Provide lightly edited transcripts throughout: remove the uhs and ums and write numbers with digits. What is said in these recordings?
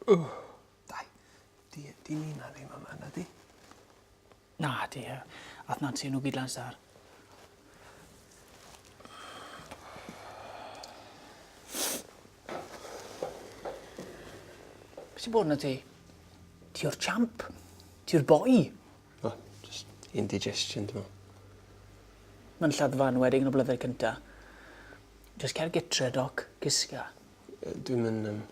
Dai, di, di Nina ddim yma, na di? Na, di. Ath Nancy nhw gyd lan star. Be sy'n bod na ti? Ti yw'r champ. Ti yw'r boi. O, just indigestion, dwi'n meddwl. Mae'n lladdfa yn wedig yn y blynyddoedd cynta. Just cer gytre, Doc. Gysga. Dwi'm yn yym...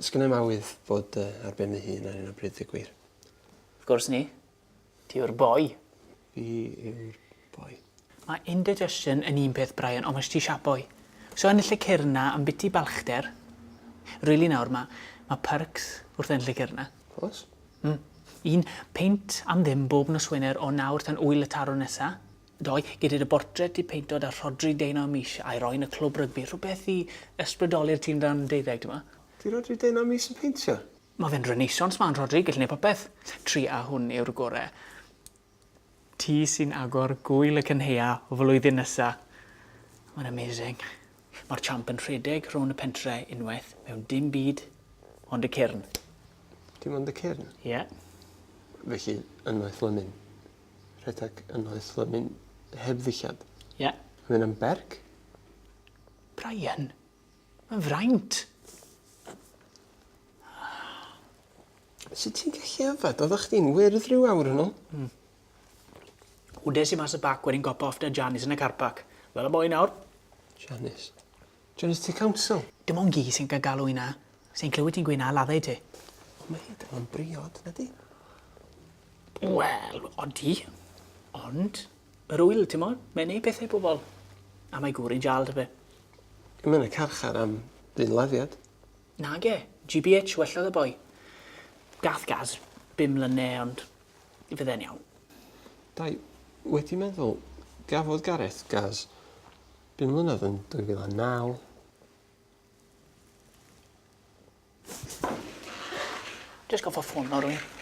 Sgynna i'm awydd bod yy ar ben fy hun ar hyn o bryd deu gwir. Wrth gwrs ni. Ti yw'r boi. Fi yw'r boi. Mae indigestion yn un peth Brian ond ma' ti siap boi. So ennill y cyrn 'na ambiti balchder. Rili nawr ma' ma' perks wrth ennill y cyrn 'na. Oes? Hmm. Un, peint am ddim bob nos Wener o nawr tan ŵyl y taro nesa. Dou, gei di dy bortread 'di peinto 'da Rhodri Deunaw mis a'i roi yn y clwb rygbi, rhywbeth i ysbrydoli'r tîm dan deuddeg, t'mo'? Di Rhodri Deunaw mis yn peintio? Ma' fe'n Renaissance man Rhodri, gallu neud popeth. Tri a hwn yw'r gore. Ti sy'n agor gŵyl y cynhaea flwyddyn nesa. Mae'n amazing. Mae'r champ yn rhedeg rownd y pentre unwaith mewn dim byd ond y cyrn. Dim ond y cyrn? Ie. Felly, unwaith lymun. Rhedeg unwaith lymun heb ddillad. Ie. Mae hynna'n berg. Brian, mae'n fraint. Sut ti'n gallu yfed? Oeddach chdi'n wyrdd rhyw awr yn ôl. Hmm. Wdes i mas y bac wedyn gopa off 'da Janice yn y car park. Fel y boi nawr. Janice? Janice tŷ council? Dim ond gi sy'n cael galw i 'na. Sai'n clywed ti'n gweud 'na, ladda i ti. Ond mae hi dal yn briod, nadi? Wel, odi. Ond, yr ŵyl, t'mod? Mae'n neud pethe i bobol. A mae gŵr hi'n jal, ta be. Mae'n y carchar am ddynladdiad. Nage. GBH, wellodd y boi. Gath Gaz bum mlyne, ond fydd e'n iawn. Dai, wedi meddwl, gafodd Gareth Gaz bum mlynedd yn 2009. Jyst gorffod ffono rywun.